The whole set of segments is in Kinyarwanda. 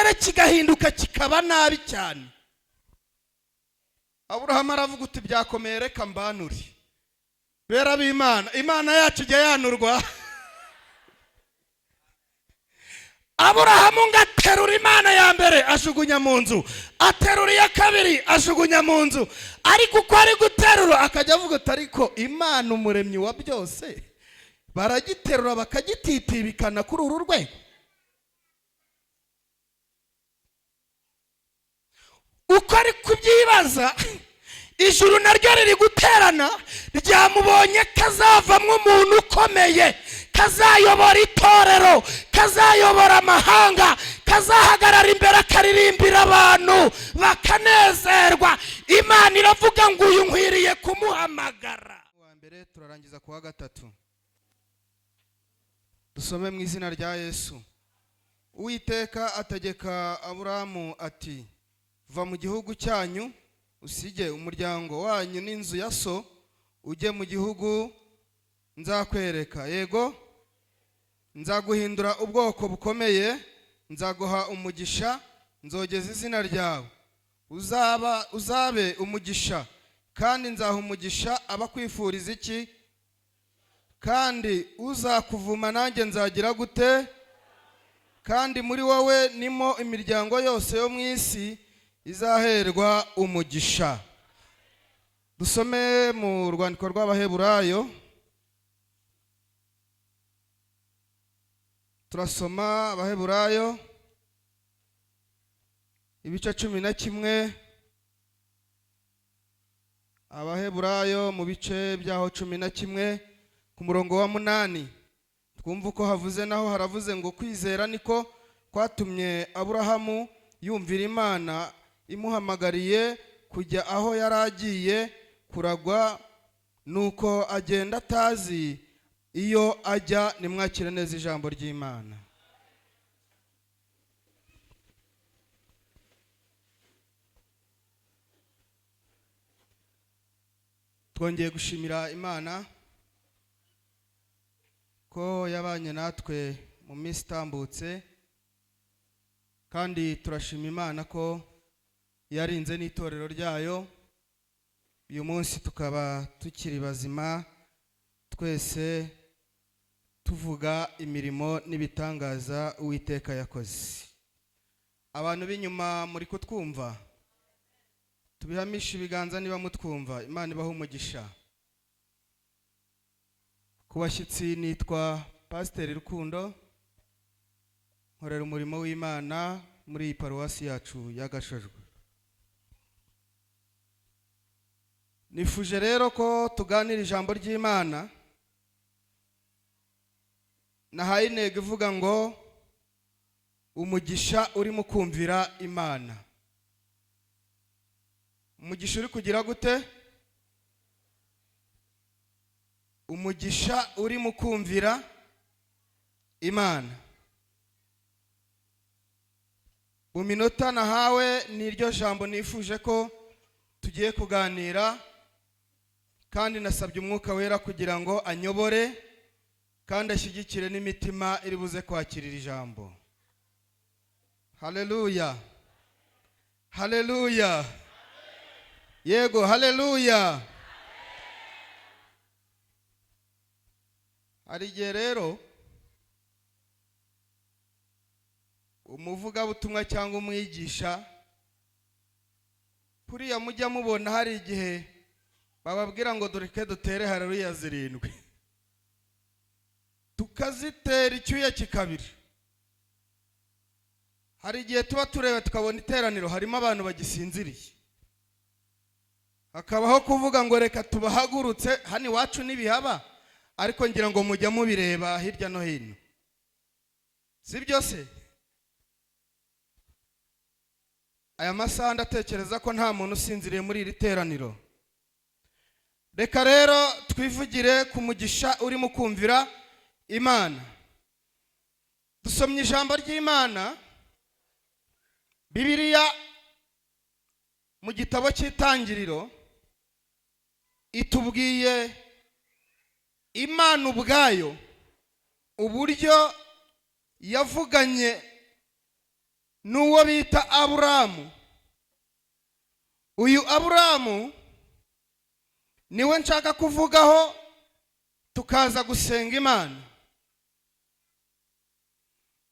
Ikirere kigahinduka kikaba nabi cyane. Aburahamu aravuga uti byakomeye, reka mbanure. Bera b'Imana, Imana yacu ijya yanurwa. Aburahamu ngo aterura imana ya mbere ajugunya mu nzu, aterura iya kabiri ajugunya mu nzu, ariko uko ari guterura akajya avuga ati ariko Imana umuremyi wa byose baragiterura bakagititibikana kuri uru rwego. Uko ari kubyibaza, ijuru naryo riri guterana, ryamubonye kazavamo umuntu ukomeye, kazayobora itorero, kazayobora amahanga, kazahagarara imbere akaririmbira abantu bakanezerwa. Imana iravuga ngo uyu nkwiriye kumuhamagara. Wa mbere turarangiza kuwa gatatu. Dusome mu izina rya Yesu. Uwiteka ategeka Aburahamu ati va mu gihugu cyanyu, usige umuryango wanyu n'inzu ya so, ujye mu gihugu nzakwereka. Yego, nzaguhindura ubwoko bukomeye, nzaguha umugisha, nzogeza izina ryawe, uzaba uzabe umugisha, kandi nzaha umugisha abakwifuriza iki, kandi uzakuvuma nanjye nzagira gute, kandi muri wowe nimo imiryango yose yo mu isi izaherwa umugisha. Dusome mu rwandiko rw'Abaheburayo, turasoma Abaheburayo ibice 11, Abaheburayo mu bice byaho 11 ku murongo wa 8. Twumva uko havuze. Naho haravuze ngo kwizera niko kwatumye Aburahamu yumvira Imana imuhamagariye kujya aho yari agiye kuragwa, nuko agenda atazi iyo ajya. Nimwakire neza ijambo ry'Imana. Twongeye gushimira Imana ko yabanye natwe mu minsi itambutse, kandi turashima Imana ko yarinze n'itorero ryayo. Uyu munsi tukaba tukiri bazima twese, tuvuga imirimo n'ibitangaza Uwiteka yakoze. Abantu b'inyuma muri kutwumva, tubihamishe ibiganza niba mutwumva. Imana ibahe umugisha. Ku bashyitsi, nitwa Pasiteri Rukundo, nkorera umurimo w'Imana muri iyi paruwasi yacu ya Gashojwe. Nifuje rero ko tuganira ijambo ry'Imana. Nahaye intego ivuga ngo umugisha urimo kumvira Imana. Umugisha uri kugira gute? Umugisha urimo kumvira Imana. Mu minota nahawe n'iryo jambo nifuje ko tugiye kuganira, kandi nasabye Umwuka Wera kugira ngo anyobore kandi ashyigikire n'imitima iri buze kwakira iri jambo. Haleluya, haleluya, yego, haleluya. Hari igihe rero umuvugabutumwa cyangwa umwigisha kuriya mujya mubona, hari igihe bababwira ngo dureke dutere haleluya 7, tukazitera icyuya kikabira. Hari igihe tuba tureba tukabona iteraniro harimo abantu bagisinziriye, hakabaho kuvuga ngo reka tubahagurutse. Hano iwacu ntibihaba, ariko ngira ngo mujya mubireba hirya no hino, si byo se? Aya masaha ndatekereza ko nta muntu usinziriye muri iri teraniro. Reka rero twivugire ku mugisha urimo kumvira Imana. Dusomye ijambo ry'Imana, Bibiliya, mu gitabo cy'Itangiriro, itubwiye Imana ubwayo uburyo yavuganye Ni uwo bita Aburamu. Uyu Aburamu niwe nshaka kuvugaho, tukaza gusenga Imana.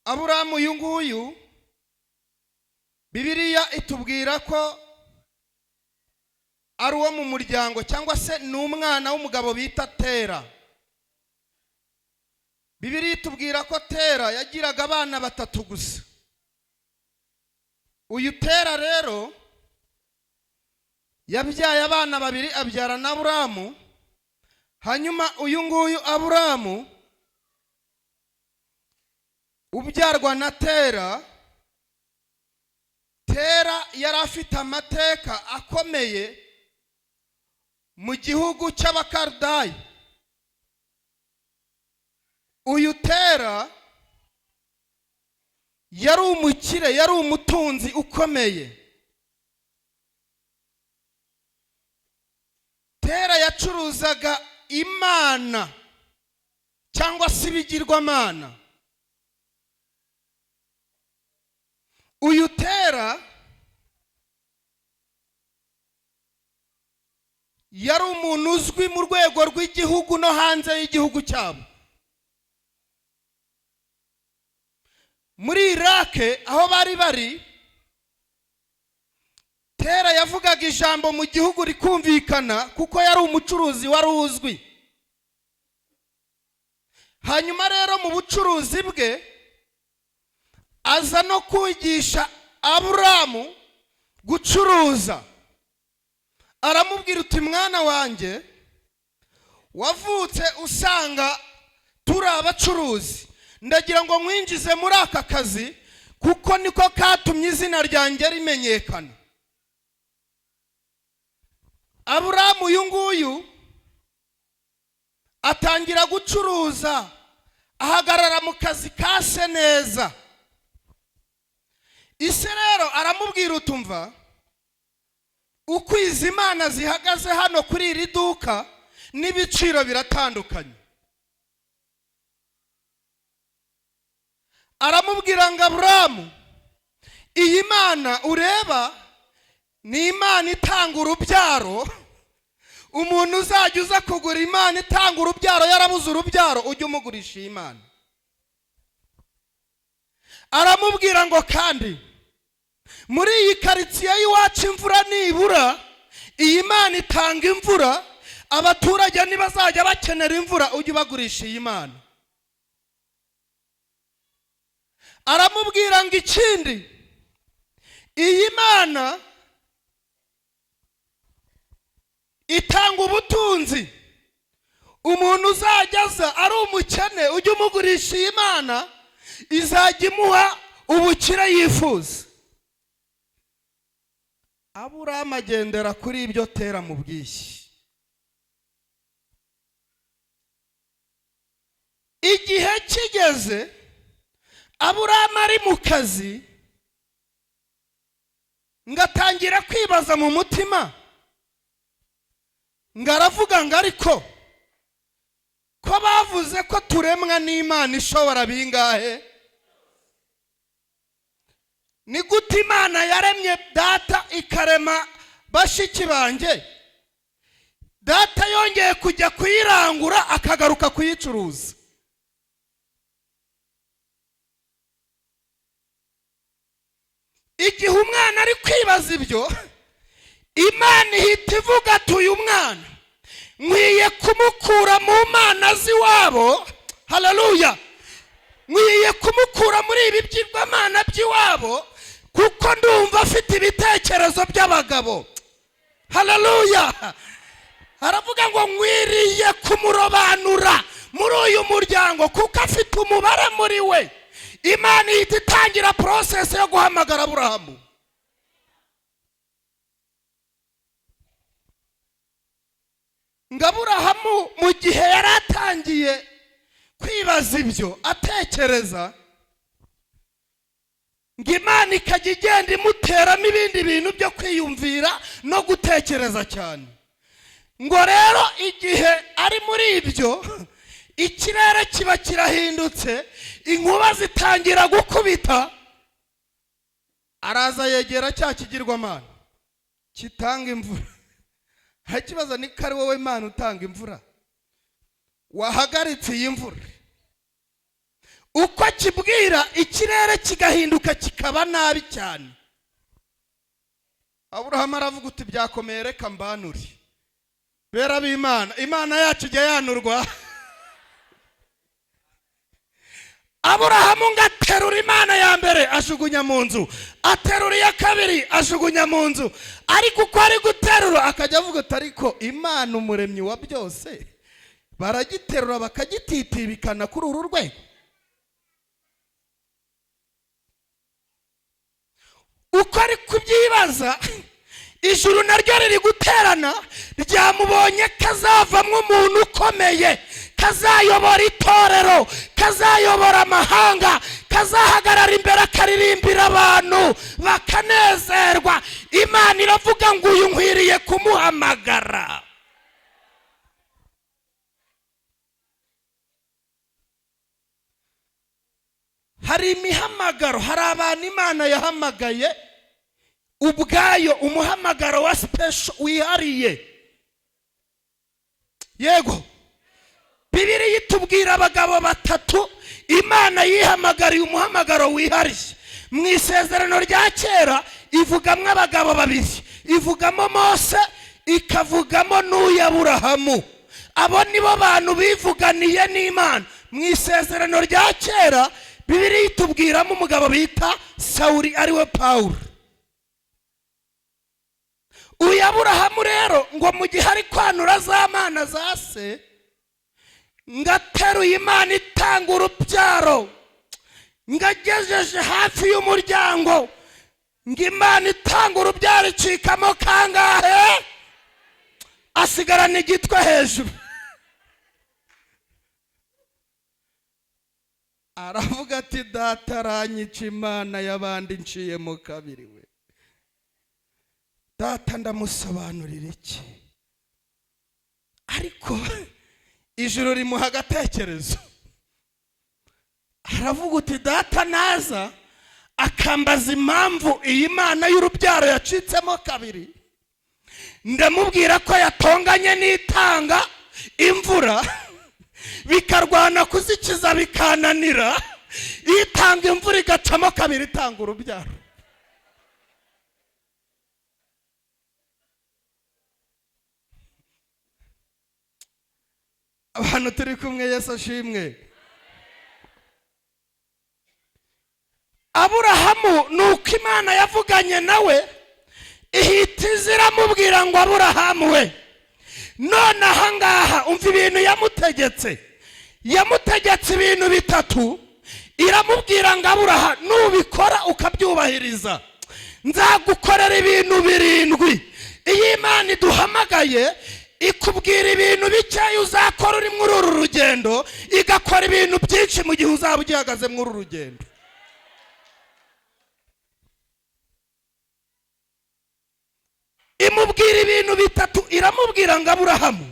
Aburamu uyu nguyu, Bibiliya itubwira ko ari uwo mu muryango, cyangwa se ni umwana w'umugabo bita Tera. Bibiliya itubwira ko Tera yagiraga abana batatu gusa. Uyu Tera rero yabyaye abana babiri, abyara na Aburamu. Hanyuma uyu nguyu Aburamu ubyarwa na Tera, Tera yari afite amateka akomeye mu gihugu cy'Abakarudayi. Uyu Tera yari umukire, yari umutunzi ukomeye. Tera yacuruzaga imana cyangwa se ibigirwamana. Uyu Tera yari umuntu uzwi mu rwego rw'igihugu no hanze y'igihugu cyabo. Muri Irake aho bari bari, Tera yavugaga ijambo mu gihugu rikumvikana, kuko yari umucuruzi wari uzwi. Hanyuma rero mu bucuruzi bwe aza no kwigisha Aburamu gucuruza. Aramubwira uti: "Mwana wanjye, wavutse usanga turi abacuruzi, ndagira ngo nkwinjize muri aka kazi kuko niko katumye izina ryanjye rimenyekana." Aburamu uyu nguyu atangira gucuruza, ahagarara mu kazi ka se neza. Ise rero aramubwira utumva uko izi mana zihagaze hano kuri iri duka n'ibiciro biratandukanye. Aramubwira ngo: "Aburamu, iyi mana ureba ni imana itanga urubyaro. Umuntu uzajya uza kugura imana itanga urubyaro yarabuze urubyaro, ujye umugurisha iyi mana." Aramubwira ngo: "Kandi muri iyi karitsiye y'iwacu imvura nibura, iyi mana itanga imvura. Abaturage ntibazajya bakenera imvura, ujye ubagurisha iyi mana." Aramubwira ngo: "Ikindi, iyi mana itanga ubutunzi. Umuntu uzajya aza ari umukene, ujye umugurisha iyi mana, izajya imuha ubukire yifuza." Aburamu agendera kuri ibyo Tera mu bwishyu. Igihe kigeze, Aburamu ari mu kazi, ngatangira kwibaza mu mutima, ngo aravuga ngo: "Ariko ko bavuze ko turemwa n'Imana ishobora bingahe, ni gute Imana yaremye data ikarema bashiki banjye, data yongeye kujya kuyirangura akagaruka kuyicuruza?" Igihe umwana ari kwibaza ibyo, Imana ihita ivuga ati: "Uyu mwana nkwiye kumukura mu mana z'iwabo. Haleluya! Nkwiye kumukura muri ibi by'imana by'iwabo, kuko ndumva afite ibitekerezo by'abagabo." Haleluya! Aravuga ngo: "Nkwiriye kumurobanura muri uyu muryango kuko afite umubare muri we." Imana ihita itangira process yo guhamagara Aburahamu. Ngo Aburahamu mu gihe yari atangiye kwibaza ibyo, atekereza, ngo Imana ikajya igenda imuteramo ibindi bintu byo kwiyumvira no gutekereza cyane. Ngo rero igihe ari muri ibyo, ikirere kiba kirahindutse, inkuba zitangira gukubita. Araza yegera cya kigirwamana kitanga imvura. Ikibazo ni ko ari wowe Mana utanga imvura, wahagaritse iyi mvura. Uko akibwira, ikirere kigahinduka kikaba nabi cyane. Aburahamu aravuga uti: "Byakomeye, reka mbanure." Bera b'Imana, Imana yacu ijya yanurwa. Aburahamu ngo aterura imana ya mbere, ajugunya mu nzu, aterura iya kabiri, ajugunya mu nzu. Ariko uko ari guterura, akajya avuga ati: "Ariko Imana umuremyi wa byose baragiterura bakagititibikana kuri uru rwego?" Uko ari kubyibaza, ijuru naryo riri guterana, ryamubonye kazavamo umuntu ukomeye, kazayobora itorero, kazayobora amahanga, kazahagarara imbere akaririmbira abantu bakanezerwa. Imana iravuga ngo: "Uyu nkwiriye kumuhamagara." Hari imihamagaro, hari abantu Imana yahamagaye ubwayo, umuhamagaro wa special wihariye. Yego, Bibiliya itubwira abagabo batatu Imana yihamagariye umuhamagaro wihariye. Mu Isezerano rya Kera ivugamo abagabo babiri: ivugamo Mose, ikavugamo n'uw'Aburahamu. Abo nibo bantu bivuganiye n'Imana. Mu Isezerano rya Kera, Bibiliya itubwiramo umugabo bita Sawuri, ariwe Pawulo. Uyu Aburahamu rero, ngo mu gihe ari kwanura za mana za se, ngateruye Imana itanga urubyaro, ngagejeje hafi y'umuryango, ngo Imana itanga urubyaro icikamo kangahe? Asigarana igitwe hejuru. Aravuga ati: "Data aranyica, Imana y'abandi nciyemo kabiri we. Data ndamusobanurira iki?" Ariko ijuru rimuha agatekerezo. Aravuga uti: "Data naza akambaza impamvu iyi mana y'urubyaro yacitsemo kabiri, ndamubwira ko yatonganye n'itanga imvura, bikarwana kuzikiza bikananira, itanga imvura igacamo kabiri itanga urubyaro." Abantu turi kumwe, Yesu ashimwe. Aburahamu, ni uko Imana yavuganye nawe, ihita iza iramubwira ngo: "Aburahamu we, none ahangaha umva ibintu yamutegetse." Yamutegetse ibintu bitatu. Iramubwira ngo: "Aburaha, nubikora ukabyubahiriza, nzagukorera ibintu birindwi." Iyo Imana iduhamagaye, ikubwira ibintu bikeya uzakora uri muri uru rugendo, igakora ibintu byinshi mu gihe uzaba ugihagaze muri uru rugendo. Imubwira ibintu bitatu. Iramubwira ngo: "Aburahamu,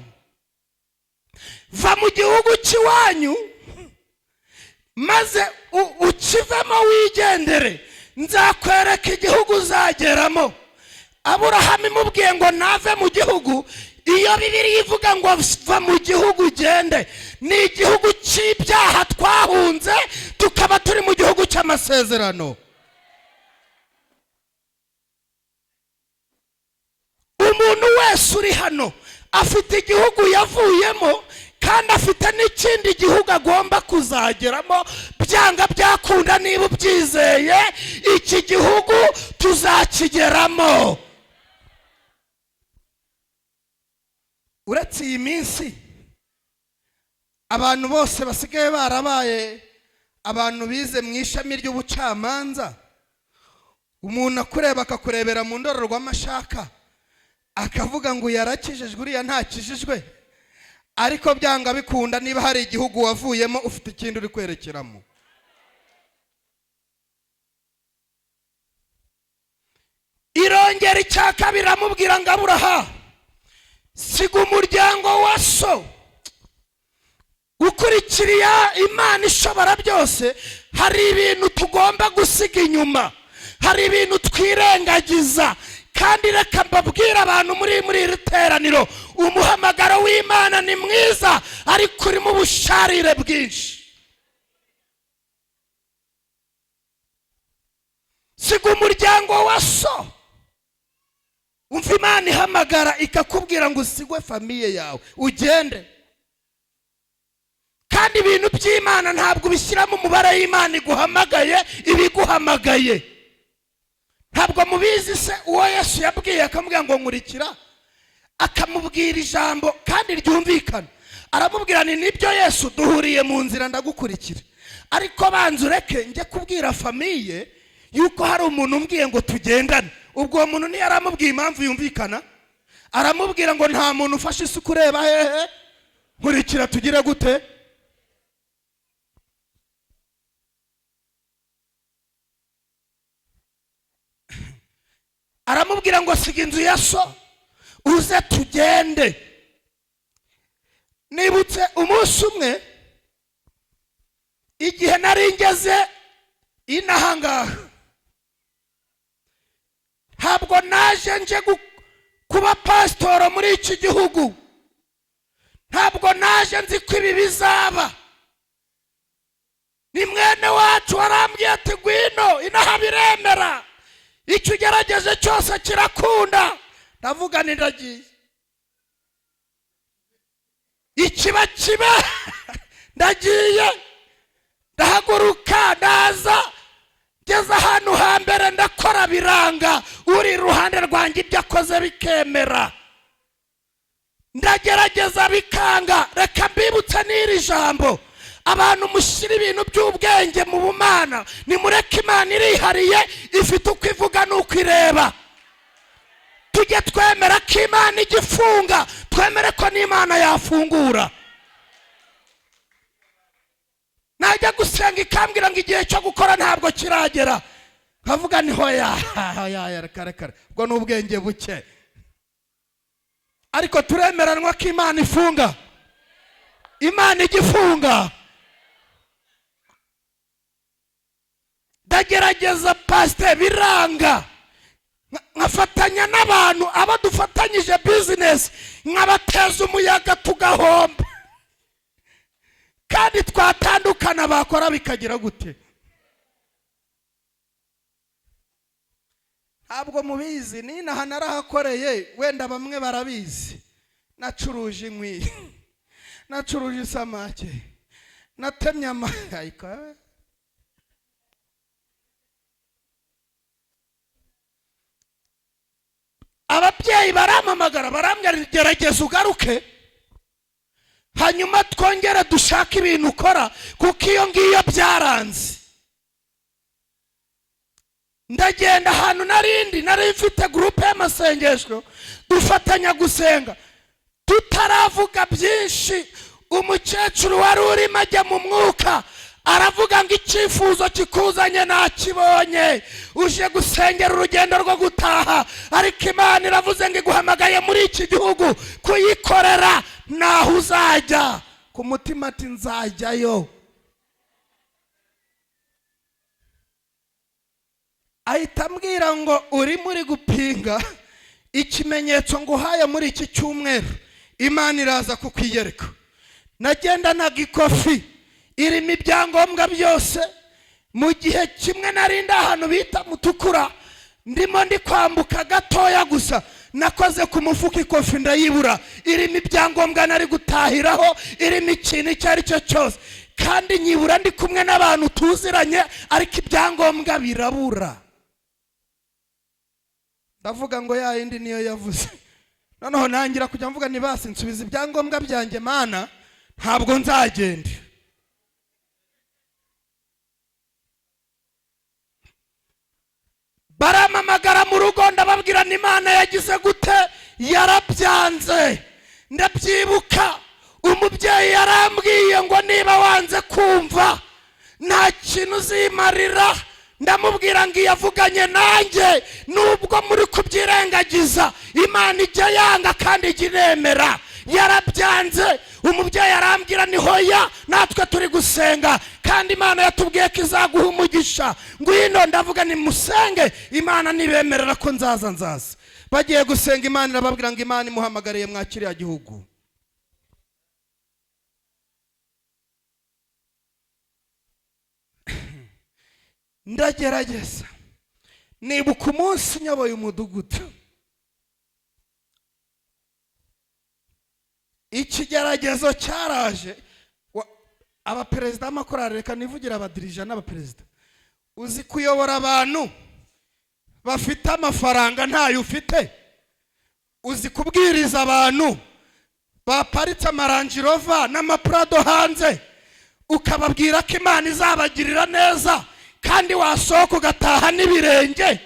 va mu gihugu cy'iwanyu, maze ukivemo wigendere, nzakwereka igihugu uzageramo." Aburahamu imubwiye ngo nave mu gihugu. Iyo Bibiliya ivuga ngo va mu gihugu ugende, ni igihugu cy'ibyaha twahunze, tukaba turi mu gihugu cy'amasezerano. Umuntu wese uri hano afite igihugu yavuyemo, kandi afite n'ikindi gihugu agomba kuzageramo, byanga byakunda. Niba ubyizeye, iki gihugu tuzakigeramo. Uretse iyi minsi abantu bose basigaye barabaye abantu bize mu ishami ry'ubucamanza, umuntu akureba akakurebera mu ndorerwamo ashaka, akavuga ngo yarakijijwe, uriya ntakijijwe. Ariko byanga bikunda, niba hari igihugu wavuyemo, ufite ikindi uri kwerekeramo. Irongera icya kabiri, iramubwira ngo: "Aburaha, siga umuryango wa so, ukurikiriye Imana ishobora byose." Hari ibintu tugomba gusiga inyuma. Hari ibintu twirengagiza. Kandi reka mbabwire abantu muri iri teraniro, umuhamagaro w'Imana ni mwiza ariko urimo ubusharire bwinshi. Siga umuryango wa so. Umva Imana ihamagara ikakubwira ngo usigwe famille yawe ugende. Kandi ibintu by'Imana ntabwo ubishyiramo umubare y'Imana iguhamagaye, ibiguhamagaye. Ntabwo mubizi se uwo Yesu yabwiye akamubwira ngo nkurikira, akamubwira ijambo kandi ryumvikana, aramubwira ni nibyo Yesu duhuriye mu nzira ndagukurikira, ariko banza ureke njye kubwira famille yuko hari umuntu umbwiye ngo tugendane. Ubwo uwo muntu ntiyaramubwiye impamvu yumvikana, aramubwira ngo nta muntu ufashe isuku ureba hehe, nkurikira tugire gute. Aramubwira ngo siga inzu ya so uze tugende. Nibutse umunsi umwe igihe nari ngeze inahangaha, ntabwo naje nje kuba pasitoro muri iki gihugu, ntabwo naje nzi ko ibi bizaba. Ni mwene wacu warambwiye ati ngwino inaha biremera, icyo ugerageje cyose kirakunda. Ndavuga nti ndagiye, ikiba kiba ndagiye. Ndahaguruka ndaza, ngeze ahantu hambere ndakora biranga, uri iruhande rwanjye ibyo akoze bikemera, ndagerageza bikanga. Reka mbibutse n'iri jambo, abantu mushyira ibintu by'ubwenge mu bumana, nimureke Imana irihariye, ifite uko ivuga n'uko ireba. Tujye twemera ko Imana igifunga, twemere ko n'Imana yafungura. Najya gusenga ikambwira ngo igihe cyo gukora ntabwo kiragera, nkavuga ni hoya hoya, reka reka, ubwo ni ubwenge buke. Ariko turemeranwa ko Imana ifunga, Imana igifunga. Ndagerageza pasite biranga, nkafatanya n'abantu abo dufatanyije business, nkabateza umuyaga tugahomba, kandi twatandukana bakora bikagira gute. Ntabwo mubizi, ninaha narahakoreye, wenda bamwe barabizi. Nacuruje inkwi, nacuruje isamake, natemye amayiko. Ababyeyi barampamagara barambwira gerageza ugaruke, hanyuma twongere dushake ibintu ukora, kuko iyo ngiyo byaranze. Ndagenda ahantu narindi nari mfite groupe y'amasengesho, dufatanya gusenga. Tutaravuga byinshi, umukecuru wari urimo ajya mu mwuka aravuga ngo icyifuzo kikuzanye nakibonye, uje gusengera urugendo rwo gutaha, ariko Imana iravuze ngo iguhamagaye muri iki gihugu kuyikorera, naho uzajya. Ku mutima ati nzajyayo. Ahita ambwira ngo uri muri gupinga ikimenyetso nguhaye muri iki cyumweru, Imana iraza kukwiyereka. Nagendanaga ikofi irimo ibyangombwa byose. Mu gihe kimwe narinda ahantu bita Mutukura, ndimo ndi kwambuka gatoya gusa, nakoze ku mufuka ikofi ndayibura, irimo ibyangombwa nari gutahiraho, irimo ikintu icyo ari cyo cyose, kandi nyibura ndi kumwe n'abantu tuziranye, ariko ibyangombwa birabura. Ndavuga ngo ya yindi niyo yavuze. Noneho nangira kujya mvuga ni basi nsubiza ibyangombwa byanjye Mana, ntabwo nzagenda. Baramamagara mu rugo, ndababwira ni Imana yagize gute, yarabyanze. Ndabyibuka umubyeyi yarambwiye ngo niba wanze kumva nta kintu uzimarira. Ndamubwira ngo yavuganye nanjye, nubwo muri kubyirengagiza, Imana ijya yanga kandi ijya iremera. Yarabyanze. Umubyeyi arambwira ni hoya, natwe turi gusenga kandi Imana yatubwiye ko izaguha umugisha, ngwino. Ndavuga ni musenge, Imana nibemerera ko nzaza nzaza. Bagiye gusenga, Imana irababwira ngo Imana imuhamagariye mwa kiriya gihugu. Ndagerageza nibuka umunsi nyoboye umudugudu, ikigeragezo cyaraje. Abaperezida b'amakorali, reka nivugira abadirija n'abaperezida, uzi kuyobora abantu bafite amafaranga ntayo ufite, uzi kubwiriza abantu baparitse amaRange Rover n'amaPrado hanze, ukababwira ko Imana izabagirira neza, kandi wasohoka ugataha n'ibirenge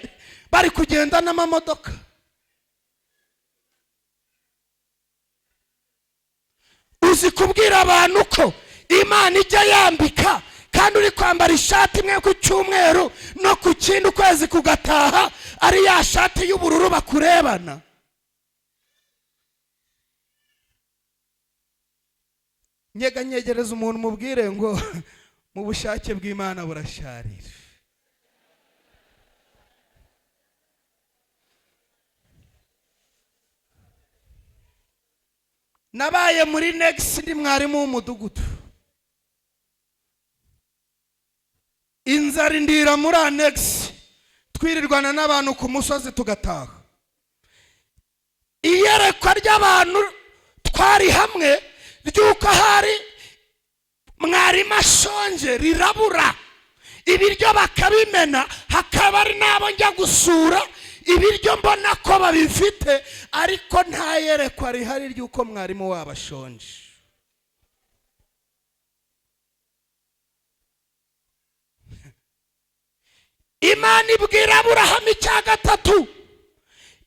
bari kugenda n'amamodoka. Uzi kubwira abantu ko Imana ijya yambika, kandi uri kwambara ishati imwe ku cyumweru no ku kindi ukwezi kugataha ari ya shati y'ubururu bakurebana. Nyeganyegereza umuntu mubwire ngo mu bushake bw'Imana burasharira. Nabaye muri Nex ndi mwarimu w'umudugudu, inzara indira muri Annex, twirirwana n'abantu ku musozi tugataha. Iyerekwa ry'abantu twari hamwe ry'uko hari mwarimu ashonje rirabura, ibiryo bakabimena, hakaba ari n'abo njya gusura ibiryo mbona ko babifite, ariko nta yerekwa rihari ry'uko mwarimu wabo ashonje. Imana ibwira Aburahamu icya gatatu,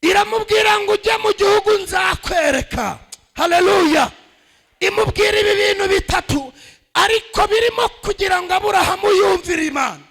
iramubwira ngo ujye mu gihugu nzakwereka. Haleluya! Imubwira ibi bintu bitatu, ariko birimo kugira ngo Aburahamu yumvire Imana.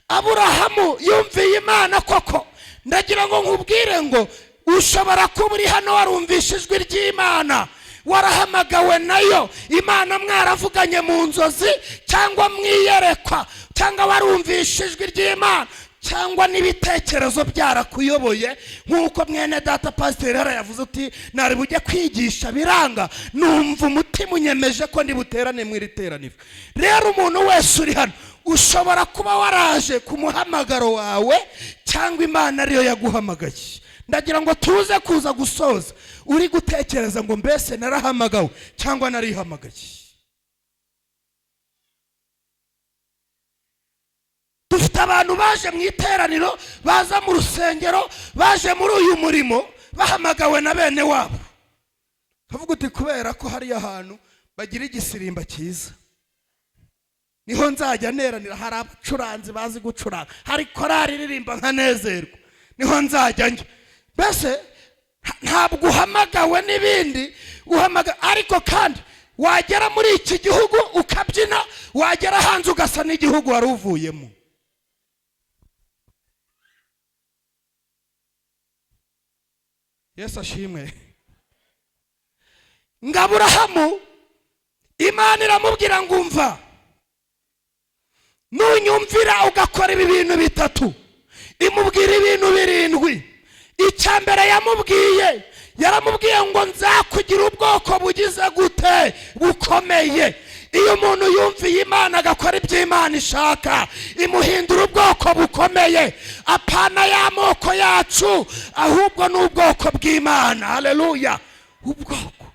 Aburahamu yumviye Imana koko. Ndagira ngo nkubwire ngo ushobora kuba uri hano warumvishe ijwi ry'Imana, warahamagawe nayo Imana, mwaravuganye mu nzozi cyangwa mwiyerekwa, cyangwa warumvishe ijwi ry'Imana, cyangwa n'ibitekerezo byarakuyoboye, nk'uko mwene data pasiteri yavuze uti nari bujye kwigisha biranga, numva umutima unyemeje ko ndibuterane mu iri teraniro. Rero umuntu wese uri hano ushobora kuba waraje ku muhamagaro wawe, cyangwa Imana ariyo yaguhamagaye. Ndagira ngo tuze kuza gusoza uri gutekereza ngo mbese narahamagawe cyangwa narihamagaye. Dufite abantu baje mu iteraniro, baza mu rusengero, baje muri uyu murimo bahamagawe na bene wabo. Kavuga uti kubera ko hariya hantu bagira igisirimba cyiza niho nzajya neranira, hari abacuranzi bazi gucuranga, hari korali iririmba nkanezerwa, niho nzajya njya. Mbese ntabwo uhamagawe n'ibindi uhamagawe, ariko kandi wagera muri iki gihugu ukabyina, wagera hanze ugasa n'igihugu wari uvuyemo. Yesu ashimwe. Ngo Aburahamu Imana iramubwira ngo umva, nunyumvira ugakora ibi bintu bitatu. Imubwira ibintu birindwi. Icya mbere yamubwiye, yaramubwiye ngo nzakugira ubwoko bugize gute bukomeye. Iyo umuntu yumviye Imana agakora ibyo Imana ishaka, imuhindura ubwoko bukomeye, apana y'amoko yacu, ahubwo n'ubwoko bw'Imana. Haleluya! Ubwoko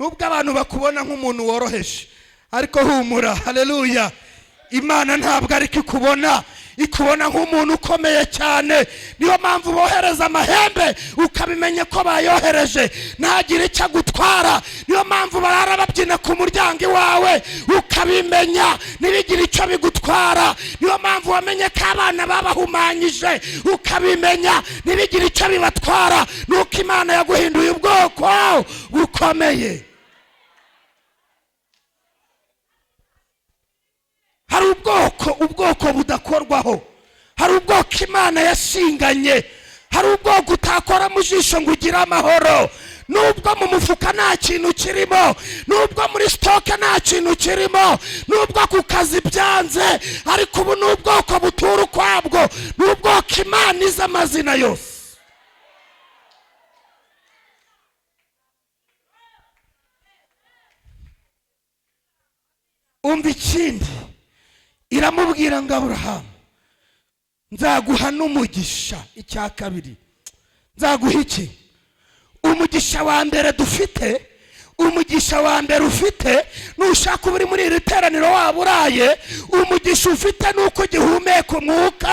nubwo abantu bakubona nk'umuntu woroheje, ariko humura. Haleluya! Imana ntabwo ariko ikubona, ikubona nk'umuntu ukomeye cyane. Niyo mpamvu bohereza amahembe ukabimenya ko bayohereje, ntagire icyo agutwara. Niyo mpamvu barara babyina ku muryango iwawe ukabimenya, ntibigire icyo bigutwara. Niyo mpamvu wamenye ko abana babahumanyije ukabimenya, ntibigire icyo bibatwara. Nuko Imana yaguhinduye ubwoko bukomeye. Hari ubwoko budakorwaho, hari ubwoko Imana yashinganye, hari Hari ubwoko utakora mu jisho ngo ugire amahoro, nubwo mu mufuka nta kintu kirimo, nubwo muri stock nta kintu kirimo, nubwo ku kazi byanze, ariko ubu ni ubwoko butura ukwabwo, ni ubwoko Imana izi amazina yose. Umva ikindi, iramubwira ngo: "Aburahamu, nzaguha n'umugisha." Icya kabiri, nzaguha iki? Umugisha wa mbere dufite, umugisha wa mbere ufite, nushaka uba uri muri iri teraniro waba uraye, umugisha ufite ni uko ugihumeka umwuka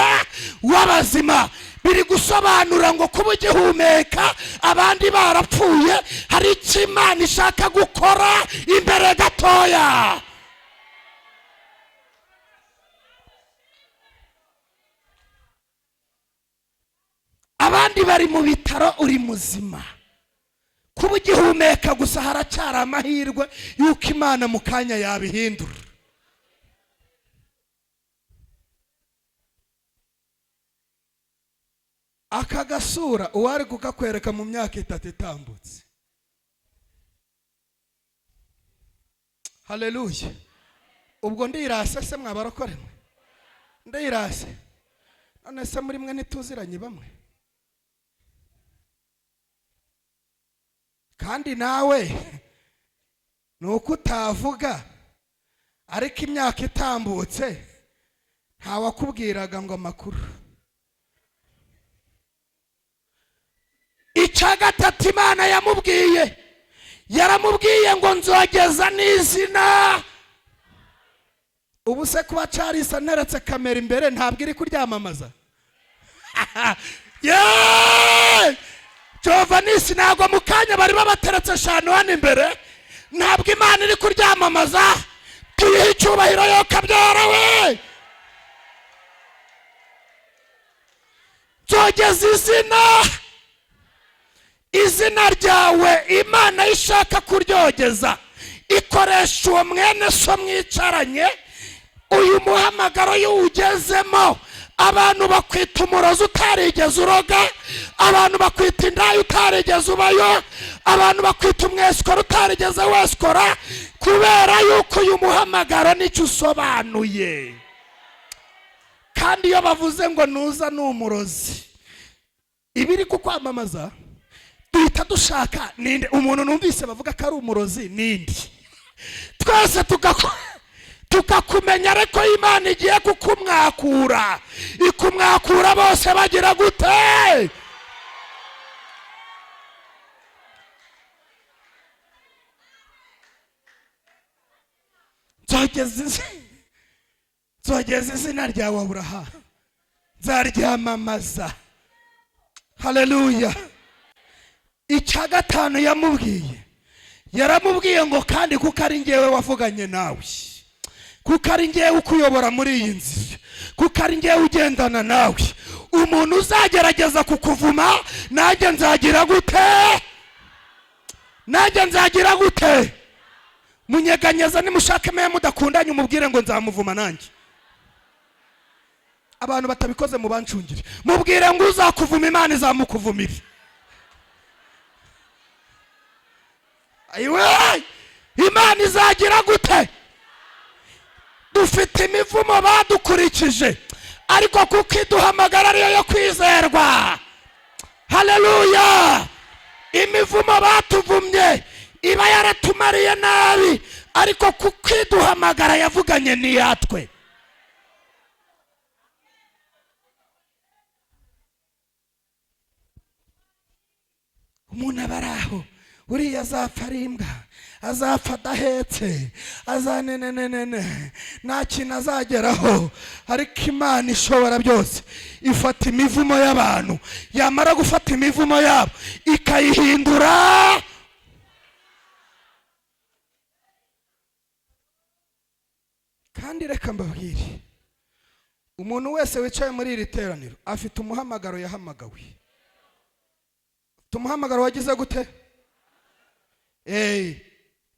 w'abazima. Biri gusobanura ngo kuba ugihumeka abandi barapfuye, hari icyo Imana ishaka gukora imbere gatoya. Abandi bari mu bitaro, uri muzima. Kuba ugihumeka gusa, haracyari amahirwe y'uko Imana mu kanya yabihindura. Aka gasura uwari kukakwereka mu myaka 3 itambutse, haleluya! Ubwo ndirase se mwabarokore mwe? Ndirase? None se muri mwe ntituziranye bamwe? Kandi nawe ni uko utavuga, ariko imyaka itambutse ntawakubwiraga ngo amakuru. Icya gatatu Imana yamubwiye, yaramubwiye ngo: "Nzogeza n'izina." Ubu se kuba Charles nteretse kamera imbere, ntabwo iri kuryamamaza? Yeee! Jovanisi, ntabwo mu kanya bari babateretse eshanu hano imbere, ntabwo Imana iri kuryamamaza? Tuyihe icyubahiro yo kabyara we! Nzogeza izina ryawe. Imana iyo ishaka kuryogeza ikoresha uwo mwene so mwicaranye. Uyu muhamagaro iyo uwugezemo, abantu bakwita umurozi utarigeze uroga, abantu bakwita indaya utarigeze ubayo, abantu bakwita umwesikora utarigeze wesikora, kubera yuko uyu muhamagaro nicyo usobanuye. Kandi iyo bavuze ngo nuza ni umurozi, ibiri kukwamamaza, duhita dushaka ninde umuntu numvise bavuga ko ari umurozi, ninde, twese tukakumenya. Ariko Imana igiye kukumwakura, ikumwakura bose bagira gute? Nzogeza izina ryawe, Aburahamu, nzaryamamaza. Haleluya! Icya gatanu yamubwiye, yaramubwiye ngo: "Kandi kuko ari ngewe wavuganye nawe, kuko ari ngewe ukuyobora muri iyi nzira, kuko ari ngewe ugendana nawe, umuntu uzagerageza kukuvuma, nanjye nzagira gute? Nanjye nzagira gute?" Munyeganyeza, nimushake mwe mudakundanye, umubwire ngo: "Nzamuvuma nanjye." Abantu batabikoze mubancungire. Mubwire ngo: "Uzakuvuma, Imana izamukuvumira." Ayiwe, Imana izagira gute? Dufite imivumo badukurikije, ariko kuko iduhamagara ariyo yo kwizerwa, haleluya! Imivumo batuvumye iba yaratumariye nabi, ariko kuko iduhamagara yavuganye n'iyatwe. Umuntu aba ari aho, uriya azapfa ari imbwa, azapfa adahetse, azanenenenene, nta kintu azageraho. Ariko Imana ishobora byose ifata imivumo y'abantu, yamara gufata imivumo yabo ikayihindura. Kandi reka mbabwire, umuntu wese wicaye muri iri teraniro afite umuhamagaro yahamagawe. Afite umuhamagaro wagize gute?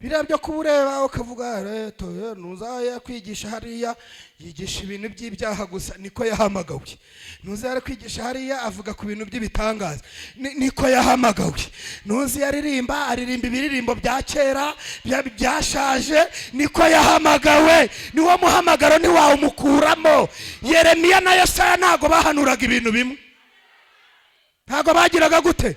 Biriya byo kuba ureba ukavuga reto ntuzajya kwigisha hariya, yigisha ibintu by'ibyaha gusa, niko yahamagawe. Ntuzajya kwigisha hariya, avuga ku bintu by'ibitangaza, niko yahamagawe. Ntuzi aririmba, aririmba ibiririmbo bya kera byashaje, niko yahamagawe. Niwo muhamagaro, ntiwawumukuramo. Yeremiya na Yesaya ntabwo bahanuraga ibintu bimwe, ntabwo bagiraga gute.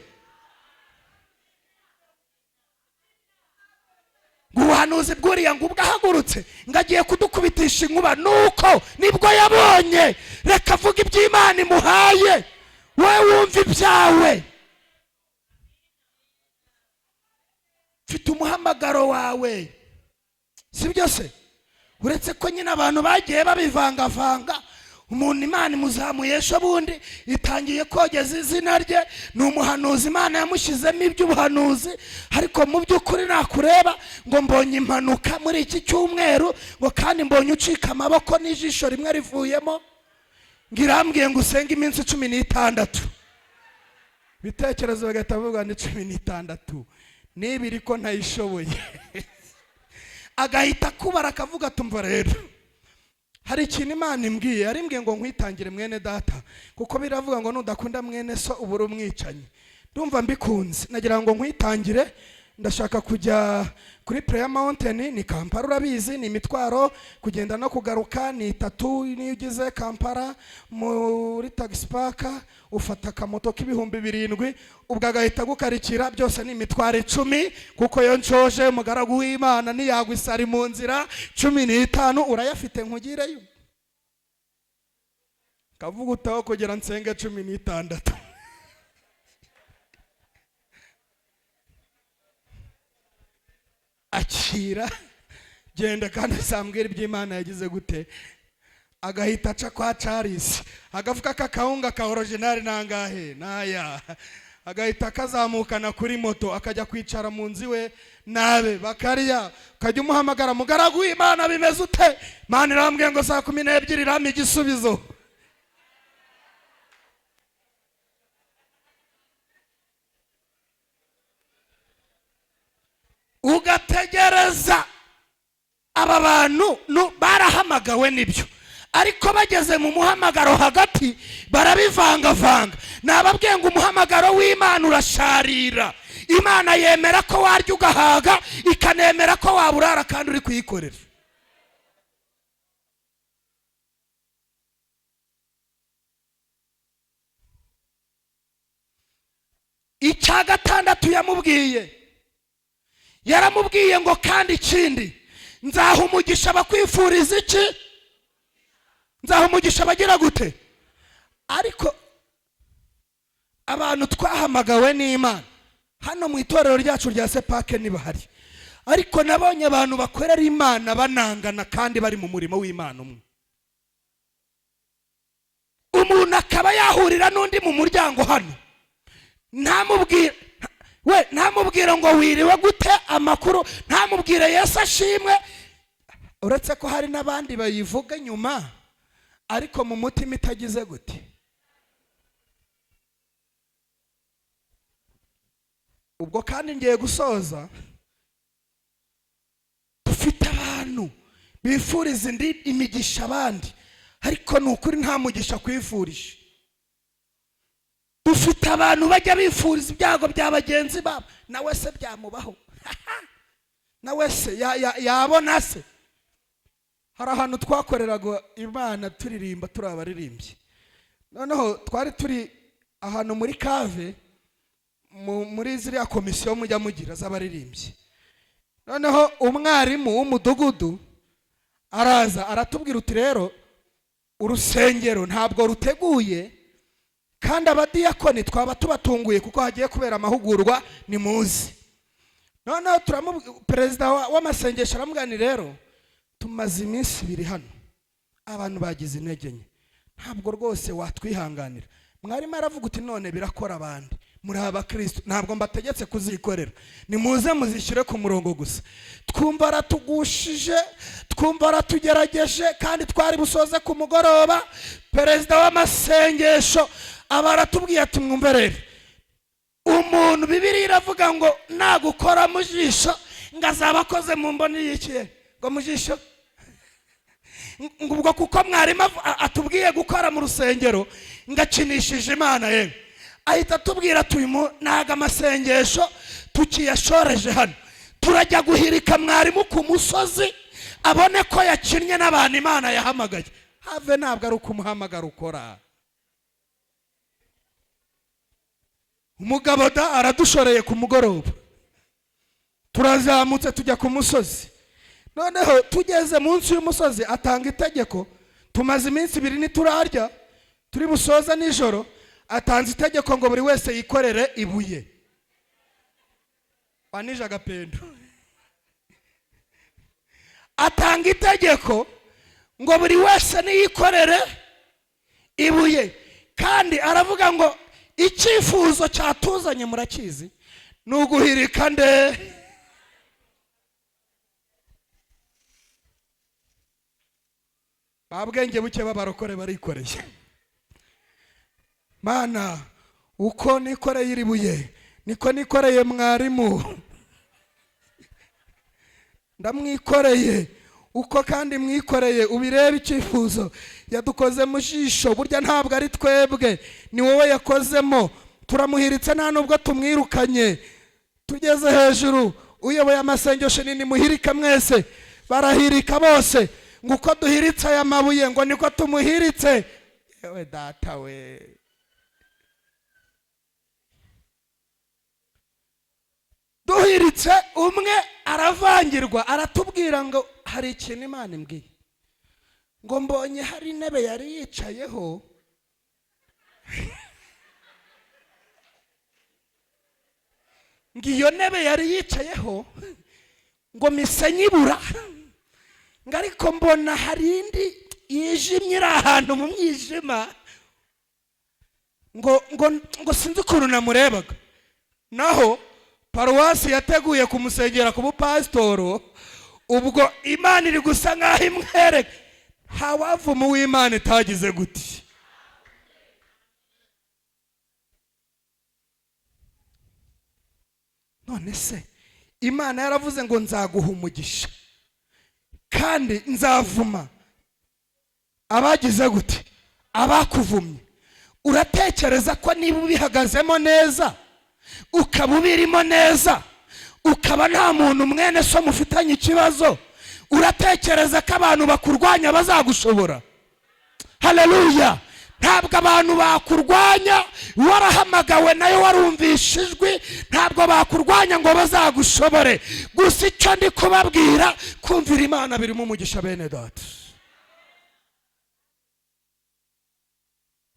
Ngo ubuhanuzi bw'uriya ngo ubwo ahagurutse ngo agiye kudukubitisha inkuba, nuko nibwo yabonye. Reka avuge iby'Imana imuhaye, wowe wumva ibyawe. Mfite umuhamagaro wawe, si byo se? Uretse ko nyine abantu bagiye babivangavanga. Umuntu Imana imuzamuye ejo bundi, itangiye kogeza izina rye, ni umuhanuzi, Imana yamushyizemo iby'ubuhanuzi, ariko mu by'ukuri nakureba ngo mbonye impanuka muri iki cyumweru, ngo kandi mbonye ucika amaboko n'ijisho rimwe rivuyemo, ngo irambwiye ngo usenge iminsi 16. Ibitekerezo bagahita bavuga ni 16 n'ibiri ko ntayishoboye. Agahita akubara akavuga, tumva rero hari ikintu Imana imbwiye, yarimbwiye ngo nkwitangire mwene data, kuko biravuga ngo nudakunda mwene so uba uri umwicanyi. Ndumva mbikunze, nagira ngo nkwitangire. Ndashaka kujya kuri Prayer Mountain, ni Kampala, urabizi ni imitwaro kugenda no kugaruka ni itatu. Niyo ugeze Kampala muri taxi park ufata akamoto k'7,000, ubwo agahita agukarikira, byose ni imitwaro 10, kuko iyo nshoje umugaragu w'Imana ntiyagwa isari mu nzira. 15 urayafite nkugireyo? Kavuga utaho kugira nsenge 16. Akira genda kandi uzambwira iby'Imana yagize gute. Agahita aca kwa Charles, agafuka k'akawunga ka original nangahe naya, agahita akazamukana kuri moto, akajya kwicara mu nzu iwe nabe bakarya. Ukajya umuhamagara, mugaragu w'Imana bimeze ute? Imana irambwiye ngo saa 12 irampa igisubizo. Ugategereza. Aba bantu barahamagawe nibyo, ariko bageze mu muhamagaro hagati barabivangavanga. Nababwiye ngo umuhamagaro w'Imana urasharira. Imana yemera ko warya ugahaga, ikanemera ko waburara kandi uri kuyikorera. Icya gatandatu yamubwiye, yaramubwiye ngo kandi ikindi nzaha umugisha abakwifuriza iki, nzaha umugisha abagira gute. Ariko abantu twahamagawe n'Imana hano mu itorero ryacu rya Sepake ntibahari, ariko nabonye abantu bakorera Imana banangana kandi bari mu murimo w'Imana umwe. Umuntu akaba yahurira n'undi mu muryango hano, ntamubwire we, ntamubwire ngo wiriwe gute amakuru, ntamubwire Yesu ashimwe, uretse ko hari n'abandi bayivuga nyuma ariko mu mutima itagize gute. Ubwo kandi ngiye gusoza, dufite abantu bifuriza indi imigisha abandi, ariko ni ukuri nta mugisha kwifurije. Dufite abantu bajya bifuriza ibyago bya bagenzi babo, nawe se byamubaho, nawe se yabona se. Hari ahantu twakoreraga Imana turirimba turi abaririmbyi, noneho twari turi ahantu muri kave muri ziriya komisiyo mujya mugira z'abaririmbyi. Noneho umwarimu w'umudugudu araza aratubwira uti rero urusengero ntabwo ruteguye, kandi abadiyakoni twaba tubatunguye kuko hagiye kubera amahugurwa, ni muzi. Noneho perezida w'amasengesho aramubwira ni rero tumaze iminsi ibiri hano, abantu bagize intege nke, ntabwo rwose watwihanganira. Mwarimu aravuga uti none birakora abandi muri abakristo, ntabwo mbategetse kuzikorera, nimuze muzishyire ku murongo gusa. Twumva aratugushije, twumva aratugerageje, kandi twari busoze ku mugoroba. Perezida w'amasengesho aba aratubwiye ati mwumve rero, umuntu Bibiliya iravuga ngo nagukora mu jisho Ngo azaba akoze mu mboni y'ikiye ngo mu jisho. Ngo ubwo kuko mwarimu atubwiye gukora mu rusengero, ngakinishije Imana yewe. Ahita atubwira ati uyu ntago amasengesho tukiyashoreje hano, turajya guhirika mwarimu ku musozi abone ko yakinnye n'abantu Imana yahamagaye. Have, ntabwo ari ukumuhamagara ukora. Umugabo da aradushoreye ku mugoroba, turazamutse tujya ku musozi. Noneho tugeze munsi y'umusozi atanga itegeko, tumaze iminsi 2 ntiturarya, turi busoza nijoro. Atanze itegeko ngo buri wese yikorere ibuye. Wanije agapendo. Atanga itegeko ngo buri wese niyikorere ibuye, kandi aravuga ngo icyifuzo cyatuzanye murakizi, ni uguhirika nde? Ba bwenge buke b'abarokore barikoreye. Mana, uko nikoreye iri buye niko nikoreye mwarimu, ndamwikoreye. Uko kandi mwikoreye ubirebe icyifuzo yadukoze mu jisho, burya ntabwo ari twebwe, ni wowe yakozemo. Turamuhiritse nta nubwo tumwirukanye. Tugeze hejuru, uyoboye amasengesho nini muhirika mwese, barahirika bose. Ngo uko duhiritse aya mabuye ngo niko tumuhiritse. Yewe data we, duhiritse umwe aravangirwa, aratubwira ngo hari ikintu Imana imbwiye, ngo mbonye hari intebe yari yicayeho, ngo iyo ntebe yari yicayeho ngo mise nyibura, ngo ariko mbona hari indi yijimye iri ahantu mu mwijima, ngo ngo ngo sinzi ukuntu namurebaga. Naho paruwasi yateguye kumusengera ku bupasitoro, ubwo Imana iri gusa nkaho imwereka. Ntawavuma uw'Imana itagize guti. None se Imana yaravuze ngo nzaguha umugisha kandi nzavuma abagize gute, abakuvumye. Uratekereza ko niba ubihagazemo neza, ukaba ubirimo neza, ukaba nta muntu mwene so mufitanye ikibazo, uratekereza ko abantu bakurwanya bazagushobora? Haleluya! Ntabwo abantu bakurwanya warahamagawe nayo warumvishe ijwi, ntabwo bakurwanya ngo bazagushobore. Gusa icyo ndi kubabwira, kumvira Imana birimo umugisha bene data.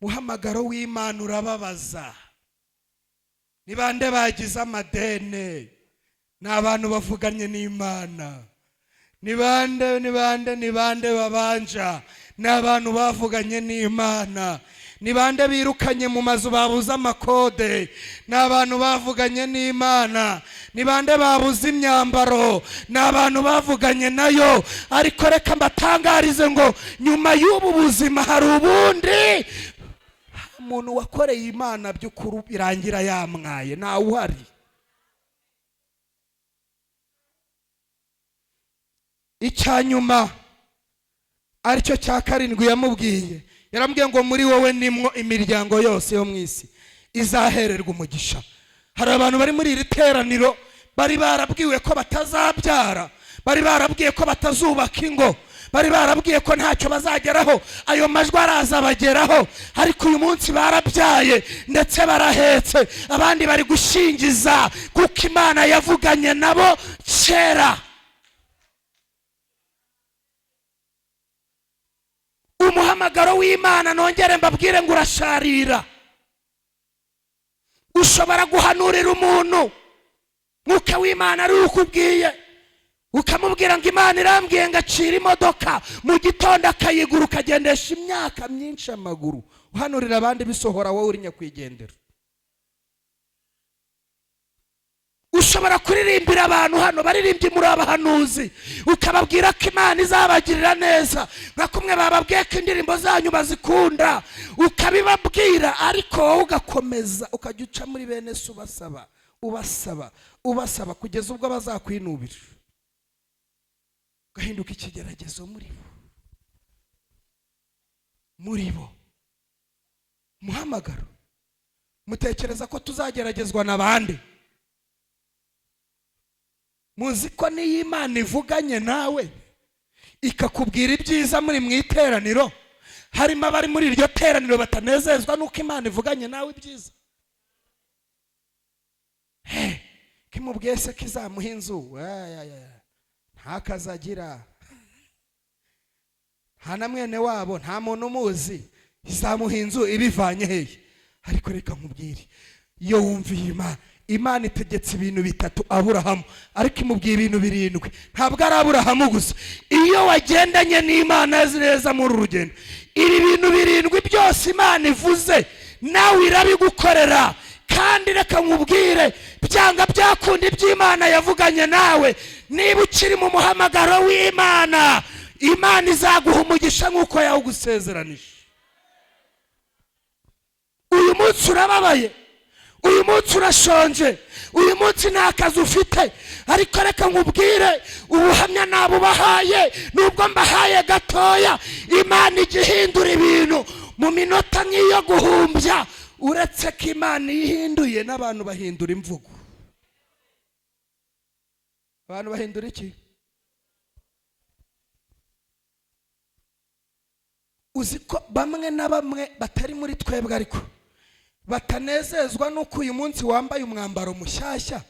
Muhamagaro w'Imana urababaza. Ni bande bagize amadene? Ni abantu bavuganye n'Imana. Ni bande, ni bande, ni bande babanja? Ni abantu bavuganye n'Imana. Ni bande birukanye mu mazu babuze amakode? Ni abantu bavuganye n'Imana. Ni bande babuze imyambaro? Ni abantu bavuganye nayo. Ariko reka mbatangarize ngo nyuma y'ubu buzima hari ubundi. Umuntu wakoreye Imana by'ukuri birangira yamwaye, ntawe uhari. Icya nyuma aricyo cya karindwi yamubwiye, yarambwiye ngo muri wowe nimwo imiryango yose yo mu isi izahererwa umugisha. Hari abantu bari muri iri teraniro bari barabwiwe ko batazabyara, bari barabwiye ko batazubaka ingo, bari barabwiye ko ntacyo bazageraho. Ayo majwi araza abageraho, ariko uyu munsi barabyaye ndetse barahetse, abandi bari gushyingiza kuko Imana yavuganye nabo kera. Umuhamagaro w'Imana, nongere mbabwire ngo urasharira. Ushobora guhanurira umuntu Mwuka w'Imana ari ukubwiye, ukamubwira ngo Imana irambwiye ngo acire imodoka, mu gitondo akayigura, ukagendesha imyaka myinshi amaguru, uhanurira abandi bisohora, wowe uri nyakwigendera. Ushobora kuririmbira abantu hano baririmbye muri abahanuzi, ukababwira ko Imana izabagirira neza, nka kumwe bababwiye ko indirimbo zanyu bazikunda, ukabibabwira, ariko wowe ugakomeza ukajya uca muri bene so ubasaba, Ubasaba, ubasaba kugeza ubwo bazakwinubira, ugahinduka ikigeragezo muri bo, muri bo. Muhamagaro, mutekereza ko tuzageragezwa n'abandi? Muzi ko niyo Imana ivuganye nawe ikakubwira ibyiza muri mu iteraniro, harimo abari muri iryo teraniro batanezezwa n'uko Imana ivuganye nawe ibyiza? He, kimubwiye se kizamuha inzu, ntakazagira, nta na mwene wabo, nta muntu umuzi, izamuha inzu ibivanye hehe? Ariko reka nkubwire, iyo wumviye Imana, Imana itegetse ibintu bitatu Aburahamu, ariko imubwiye ibintu birindwi. Ntabwo ari Aburahamu gusa. Iyo wagendanye n'Imana neza muri uru rugendo, ibi bintu birindwi byose Imana ivuze nawe irabigukorera. Kandi reka nkubwire, byanga byakunda, iby'Imana yavuganye nawe, niba ukiri mu muhamagaro w'Imana, Imana izaguha umugisha nk'uko yawugusezeranije. Uyu munsi urababaye, uyu munsi urashonje, uyu munsi nta kazi ufite, ariko reka nkubwire, ubuhamya nabubahaye, nubwo mbahaye gatoya. Imana ijya ihindura ibintu mu minota nk'iyo guhumbya. Uretse ko Imana iyo ihinduye, n'abantu bahindura imvugo. Abantu bahindura iki? Uzi ko bamwe na bamwe batari muri twebwe, ariko batanezezwa n'uko uyu munsi wambaye umwambaro mushyashya,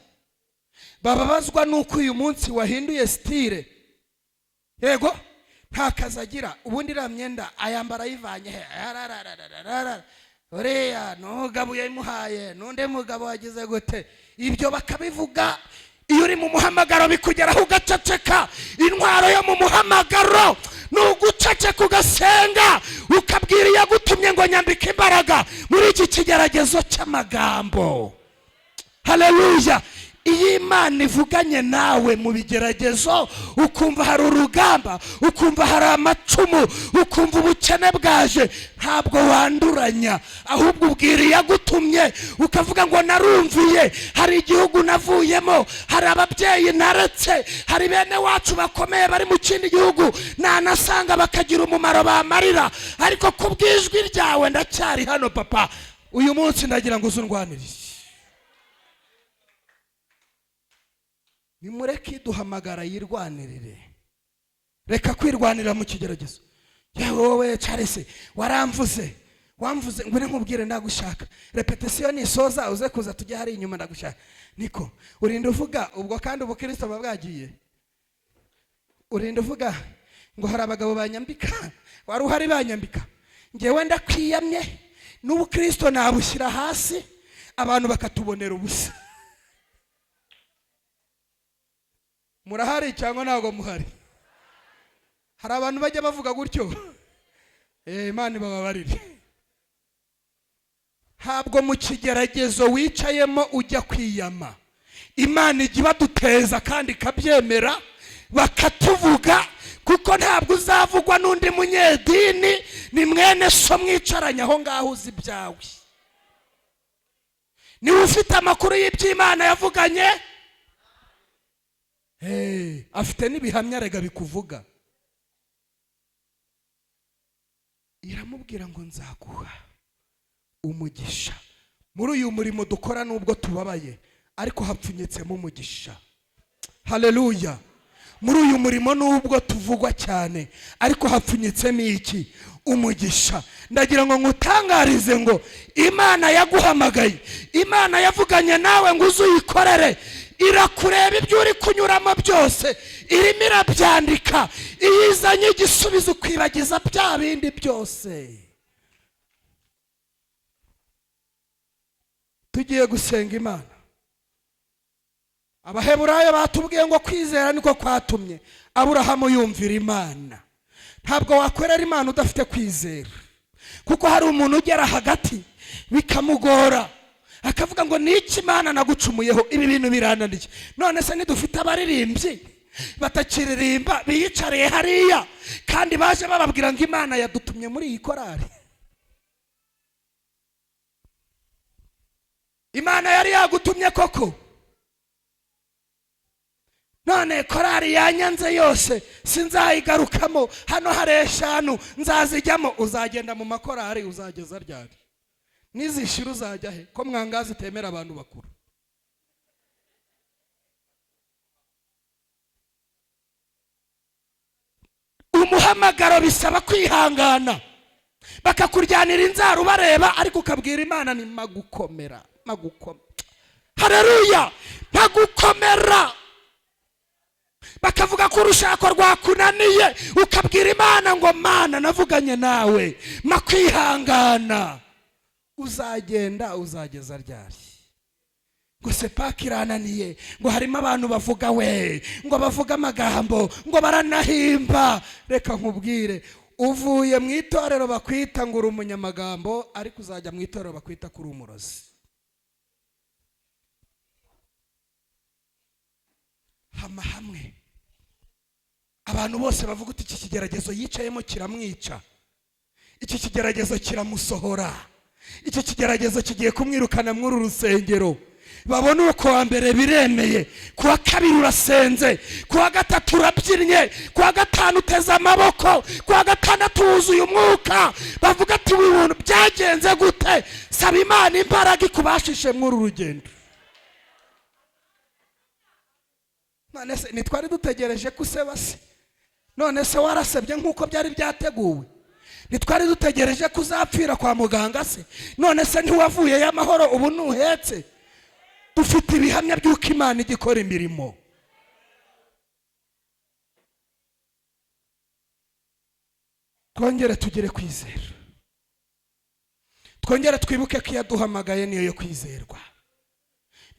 bababazwa n'uko uyu munsi wahinduye style. Yego, nta kazi agira, ubundi iriya myenda ayambara ayivanye he? Arararararara. Uriya n'umugabo yayimuhaye, n'undi mugabo wagize gute? Ibyo bakabivuga. Iyo uri mu muhamagaro bikugeraho ugaceceka. Intwaro yo mu muhamagaro ni uguceceka, ugasenga, ukabwira iyagutumye ngo nyambike imbaraga muri iki kigeragezo cy'amagambo. Haleluya! Iyo Imana ivuganye nawe mu bigeragezo, ukumva hari urugamba, ukumva hari amacumu, ukumva ubukene bwaje, ntabwo wanduranya, ahubwo ubwira iyagutumye, ukavuga ngo narumviye, hari igihugu navuyemo, hari ababyeyi naretse, hari bene wacu bakomeye bari mu kindi gihugu nanasanga bakagira umumaro bamarira, ariko ku bw'ijwi ryawe ndacyari hano papa, uyu munsi ndagira ngo uzundwanirize. Nimureke iduhamagara yirwanirire. Reka kwirwanira mu kigeragezo. Yewe wowe Charles, waramvuze, wamvuze, ngwino nkubwire, ndagushaka. Repetition nisoza uze kuza tujye hari inyuma, ndagushaka. Niko urinda uvuga ubwo, kandi ubukristo buba bwagiye. Urinda uvuga ngo hari abagabo banyambika, wari uhari banyambika. Ngewe ndakwiyamye, n'ubukristo nabushyira hasi, abantu bakatubonera ubusa. Murahari cyangwa ntabwo muhari? Hari abantu bajya bavuga gutyo. Imana ibababarire. Ntabwo mu kigeragezo wicayemo ujya kwiyama. Imana ijya ibaduteza kandi ikabyemera, bakatuvuga, kuko ntabwo uzavugwa n'undi munyedini, ni mwene so mwicaranye aho ngaho uzi ibyawe. Niba ufite amakuru y'iby'Imana yavuganye, afite n'ibihamya rega bikuvuga. Iramubwira ngo nzaguha umugisha muri uyu murimo dukora, nubwo tubabaye, ariko hapfunyitsemo umugisha. Haleluya! Muri uyu murimo nubwo tuvugwa cyane, ariko hapfunyitsemo iki? Umugisha. Ndagira ngo ngutangarize ngo Imana yaguhamagaye, Imana yavuganye nawe ngo uze uyikorere, irakureba ibyo uri kunyuramo byose, irimo irabyandika, iyo izanye igisubizo ukwibagiza bya bindi byose. Tugiye gusenga Imana. Abaheburayo batubwiye ngo kwizera niko kwatumye Aburahamu yumvira Imana. Ntabwo wakorera Imana udafite kwizera, kuko hari umuntu ugera hagati bikamugora, akavuga ngo niki Imana nagucumuyeho, ibi bintu birananiye. None se nidufite abaririmbyi batakiririmba biyicariye hariya, kandi baje bababwira ngo Imana yadutumye muri iyi korari? Imana yari yagutumye koko? None korari yanyanze yose, sinzayigarukamo. Hano hari 5 nzazijyamo. Uzagenda mu makorari uzageza ryari? Nizishira uzajya he? Ko mwangazi itemera abantu bakuru. Umuhamagaro bisaba kwihangana, bakakuryanira inzara ubareba, ariko ukabwira Imana ni magukomera, magukomera, haleluya, magukomera. Bakavuga ko urushako rwakunaniye, ukabwira Imana ngo Mana navuganye nawe, makwihangana. Uzagenda uzageza ryari? Ngo sepaki irananiye, ngo harimo abantu bavuga we, ngo bavuga amagambo, ngo baranahimba. Reka nkubwire, uvuye mu itorero bakwita ngo uri umunyamagambo, ariko uzajya mu itorero bakwita ko uri umurozi. Hama hamwe abantu bose bavuga uti iki kigeragezo yicayemo kiramwica, iki kigeragezo kiramusohora, iki kigeragezo kigiye kumwirukana muri uru rusengero. Babona uko wa mbere biremeye, kuwa kabiri urasenze, kuwa gatatu urabyinnye, kuwa gatanu uteze amaboko, kuwa gatandatu wuzuye umwuka. Bavuga ati ibintu byagenze gute? Saba Imana imbaraga ikubashishe muri uru rugendo. None se ntitwari dutegereje ko useba se? None se warasebye nk'uko byari byateguwe? Ntitwari dutegereje ko uzapfira kwa muganga se? None se ntiwavuyeyo amahoro, ubu ntuhetse? Dufite ibihamya by'uko Imana igikora imirimo. Twongere tugere kwizera, twongere twibuke ko iyaduhamagaye niyo yo kwizerwa.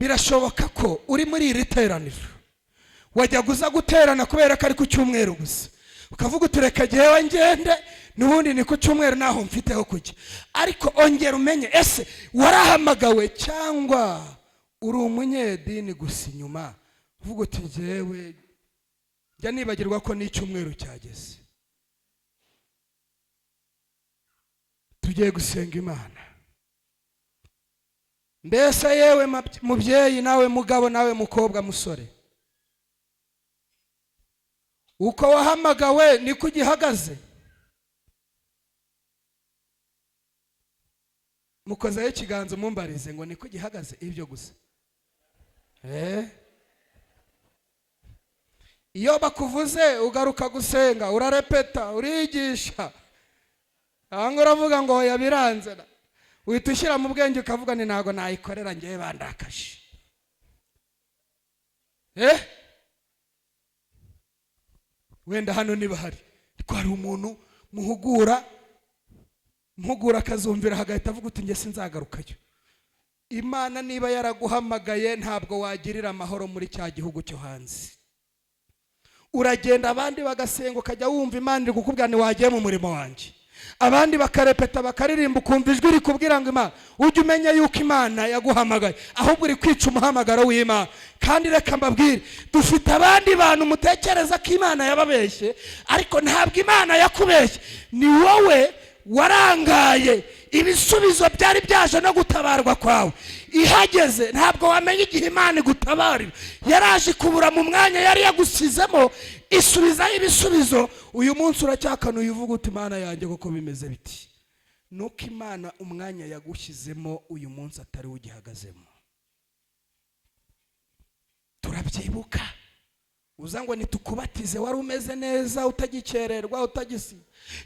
Birashoboka ko uri muri iri teraniro wajya uza guterana kubera ko ari ku cyumweru gusa, ukavuga uti reka jyewe ngende n'ubundi ni ku cyumweru naho mfiteho kujya. Ariko ongera umenye, ese warahamagawe cyangwa uri umunyedini gusa inyuma uvuga uti jyewe njya nibagirwa ko n'icyumweru cyageze. Tugiye gusenga Imana. Mbese yewe mubyeyi, nawe mugabo, nawe mukobwa, musore, uko wahamagawe niko ugihagaze? Mukozeho ikiganza mumbarize ngo niko ugihagaze ibyo gusa. Iyo bakuvuze ugaruka gusenga, urarepeta, urigisha, ahanga uravuga ngo yabiranze, uhita ushyira mu bwenge ukavuga ni ntago nayikorera ngewe bandakaje. Wenda hano niba hari twari umuntu muhugura akazumvira hagahita avuga uti nge sinzagarukayo. Imana niba yaraguhamagaye ntabwo wagirira amahoro muri cya gihugu cyo hanze. Uragenda abandi bagasenga ukajya wumva Imana iri kukubwira ni wagiye mu murimo wanjye, abandi bakarepeta bakaririmba ukumva ijwi rikubwira ngo Imana, ujye umenya yuko Imana yaguhamagaye, ahubwo uri kwica umuhamagaro w'Imana. Kandi reka mbabwire, dufite abandi bantu mutekereza ko Imana yababeshye, ariko ntabwo Imana yakubeshye, ni wowe warangaye. Ibisubizo byari byaje no gutabarwa kwawe ihageze, ntabwo wamenya igihe Imana igutabarira. Yaraje ikubura mu mwanya yari yagusizemo, isubizaho ibisubizo. Uyu munsi uracyakanuye uvuga uti Imana yanjye koko bimeze biti. Nuko Imana umwanya yagushyizemo uyu munsi atari ugihagazemo. Turabyibuka uza ngo nitukubatize wari umeze neza, utagikererwa, utagisi.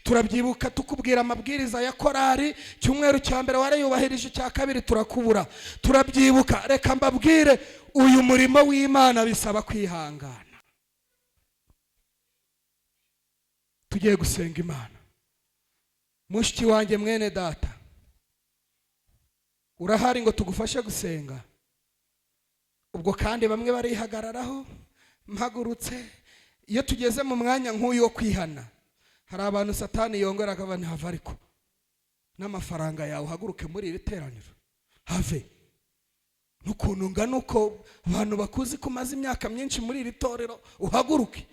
Turabyibuka tukubwira amabwiriza ya korari, cyumweru cya mbere warayubahirije, icya kabiri turakubura. Turabyibuka. Reka mbabwire, uyu murimo w'Imana bisaba kwihangana. Tugiye gusenga Imana. Mushiki wanjye, mwene data, urahari ngo tugufashe gusenga? Ubwo kandi bamwe barihagararaho mpagurutse. Iyo tugeze mu mwanya nk'uyu wo kwihana, hari abantu Satani yongora akaba ntihava, ariko n'amafaranga yawe uhaguruke muri iri teraniro have n'ukuntu ungana uko abantu bakuzi ko umaze imyaka myinshi muri iri torero, uhaguruke.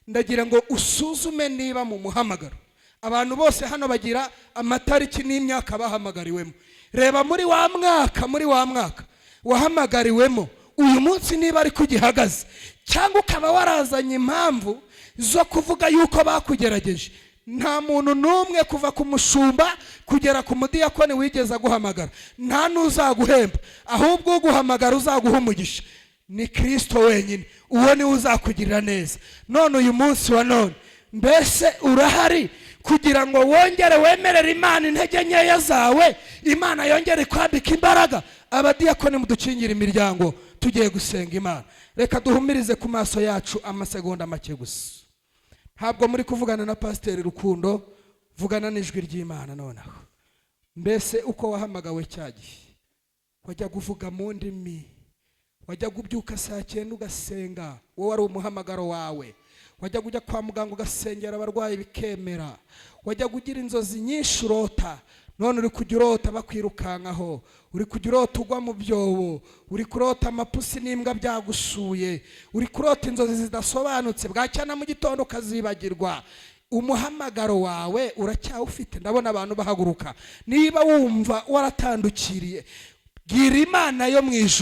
Ndagira ngo usuzume niba mu muhamagaro. Abantu bose hano bagira amatariki n'imyaka bahamagariwemo. Reba muri wa mwaka, muri wa mwaka Wahamagariwemo uyu munsi niba ariko ugihagaze, cyangwa ukaba warazanye impamvu zo kuvuga yuko bakugerageje. Nta muntu n'umwe, kuva ku mushumba kugera ku mudiyakoni, wigeze aguhamagara, nta n'uzaguhemba. Ahubwo uguhamagara uzaguha umugisha ni Kirisito wenyine. Uwo niwe uzakugirira neza. None uyu munsi wa none, mbese urahari kugira ngo wongere wemerere Imana intege nkeya zawe, Imana yongere ikwambika imbaraga? Abadiyakoni, mudukingire imiryango, tugiye gusenga Imana. Reka duhumirize ku maso yacu amasegonda make gusa. Ntabwo muri kuvugana na Pasiteri Rukundo, vugana n'ijwi ry'Imana noneho. Mbese uko wahamagawe cya gihe, wajya kuvuga mu ndimi, wajya kubyuka saa 9 ugasenga, wowe wari umuhamagaro wawe, wajya kujya kwa muganga ugasengera abarwayi bikemera, wajya kugira inzozi nyinshi urota, none uri kujya urota bakwirukankaho, uri kujya urota ugwa mu byobo, uri kurota amapusi n'imbwa byagusuye, uri kurota inzozi zidasobanutse, bwacya na mu gitondo ukazibagirwa, umuhamagaro wawe uracyawufite? Ndabona abantu bahaguruka. Niba wumva waratandukiriye, bwira Imana yo mu ijuru.